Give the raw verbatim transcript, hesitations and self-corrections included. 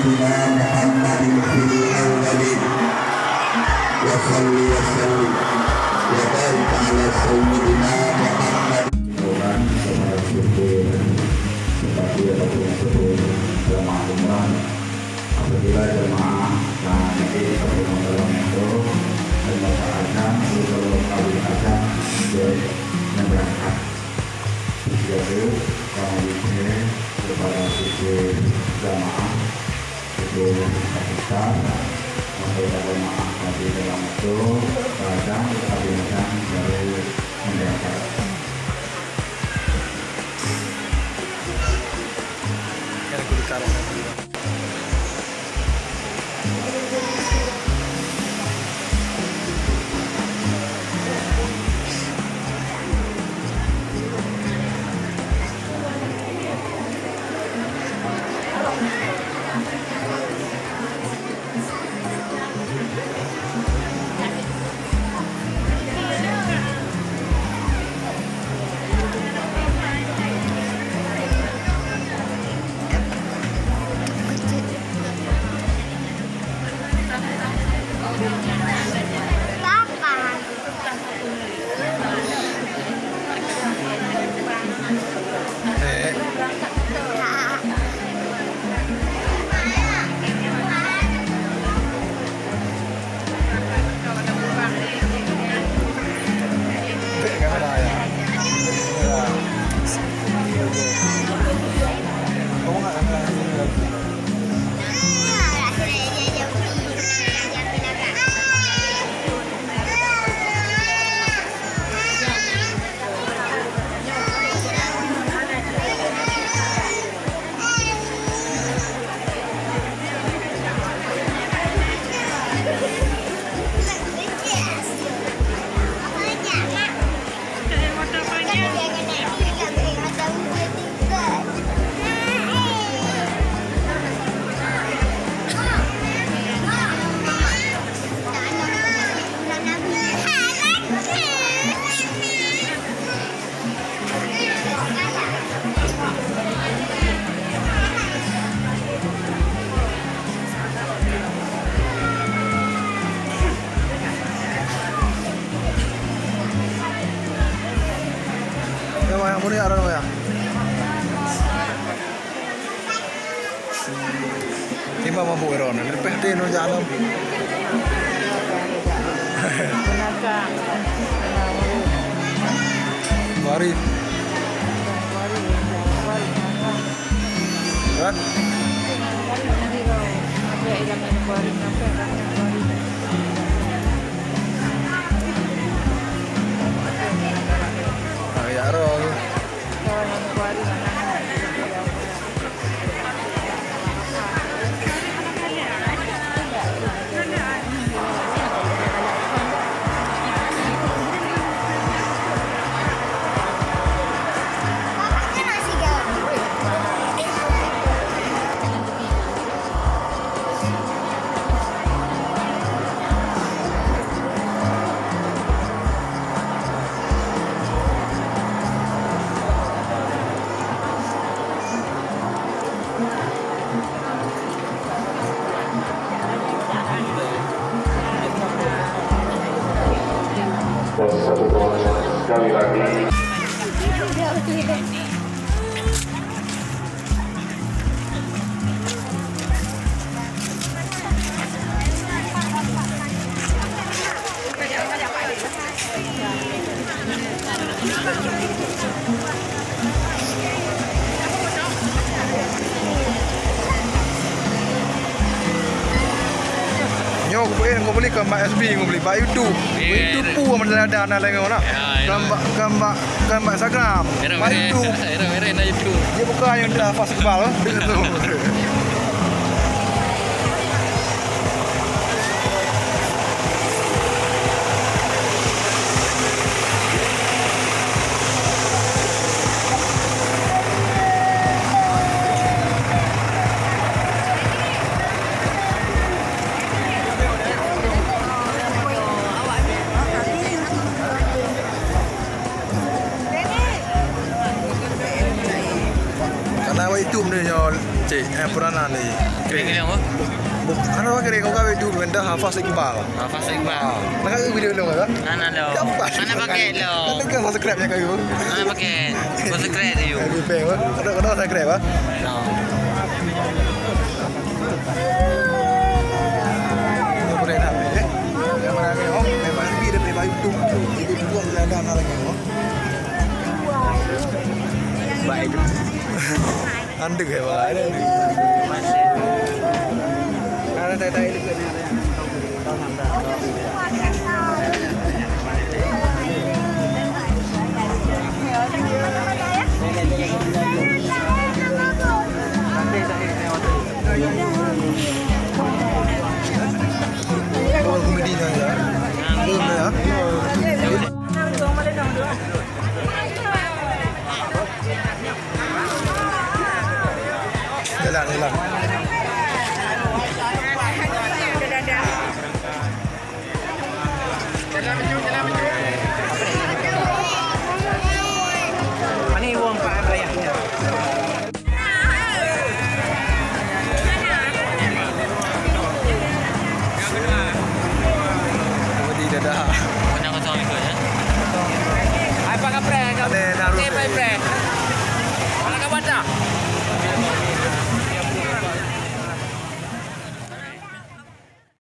Muhammadin fil awwalin. Wa shalli wa sallim wa barik ala sayyidina Muhammad. Orang kepada syukur seperti ataupun syukur jamaah umrah. Apabila jamaah, nah, nanti kita pulang dalam itu, dan masa azan, kalau habis azan, dia yang berangkat. Jadi, kami minta kepada sisi jamaah, sisi kita, untuk jamaah tadi dalam itu, kadang kami datang dari mendapat. Ya, Bang, yang mulia, ada, Bang, ya? Ima mabuk ron, leupah teuh nyoe jak lom. Mari. Kan? Ah, ya, roh. Sekali lagi. Nyoe kubeli, kubeli kon bak F B, kubeli bak YouTube. Iya, YouTube iya. Pun ada, ada, ada lain orang. Ya, iya. Kon bak, kon bak, kon bak Instagram. Bak YouTube. Iya, iya, na YouTube. Dia bukan yang dah pas kebal, eh. Dia tu. Karena awak itu benda nyoe, cik. Peranan ni. Kering-kering apa? Buk, ana pakai kau kawin tu benda Hafaz Iqbal. Hafaz Iqbal. Ah, nak kau video dulu kan? Ana lo. Mana pakai lo? Kan kau subscribe ya kau. Mana pakai? Subscribe you. Ada kena subscribe ah. No. Boleh dah. Yang mana ni? Oh, memang lebih daripada YouTube. Itu dua bulan dah lagi. Baik. Andeu eh, bang. Ada tai-tai dekat ni, ada yang tahu. Oh, komedi dah ya. Belum ya. Jalan, jalan. Ini uang Pak Ayah. Komedi dadah. Menang kosong itu ya. Hai, Pak Kapreh, Kak. Ada, ada. Okey, Pak Kapreh.